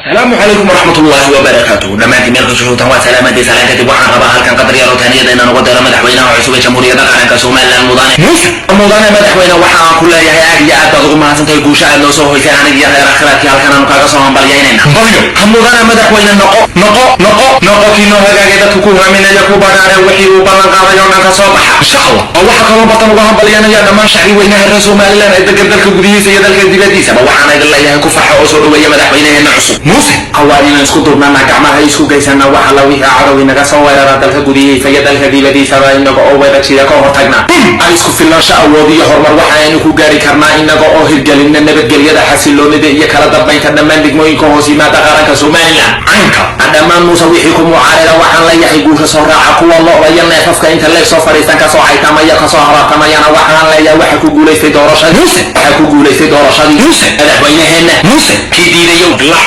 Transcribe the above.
Asalaamu calaykum waraxmatullaahi wabarakaatuh. Dhammaantiin meel kasta joogtaan waa salaamadii. Salaan kadib, waxaan rabaa halkan qadar yar oo taaniyada inaan uga diro madaxweynaha cusub ee Jamhuuriyadda Qaranka Somaliland, Mudane Muuse. Mudane madaxweyne, waxa aan ku leeyahay aad iyo aad baad ugu mahadsantahay guusha aad noo soo hoysay. Aniga iyo reer akhiraadkii halkan aanu kaaga soo hambalyaynayna. Hambalyo ha mudane madaxweyne. Noqo, noqo, noqo, noqo kii noo hagaagay, dadku ku haaminaya, ku badhaare, wixii uu ballan qaaday oo dhan ka soo baxa, insha Allah. Oo waxaa kaloo bartan uga hambalyanaya dhammaan shacbi weynaha reer Somaliland ee degan dalka gudihiisa iyo dalka dibadiisaba. Waxaan idin leeyahay ku farxo oo soo dhaweeya madaxweynaheena cusub Muuse. Waa inaan isku duubnana, gacmaha isku geysana waxa la wixii cadow inaga soo weerara dalka gudihiisa iyo dalka dibadiisaba, inaga oo wada jira ka hortagna. Aan isku filnaansho, awood iyo horumar waxaaynu ku gaari karnaa inaga oo hirgelinna nabadgelyada, xasiloonida iyo kala dambaynta dhammaan degmooyinka hoos yimaada qaranka Somaliland. Caynka dhammaan Muuse wixii ku mucaarida waxaan leeyahay guusha soo raaca. Kuwa lo'da iyo neefafka inta leeg soo fadhiistan kasoo caytamaya, kasoo habaartamayana waxaan leeyahay waxa ku guulaystay doorashadii Muuse, waxaa ku guulaystay doorashadii Muuse, madaxweynaheenna Muuse. Kii diidayow la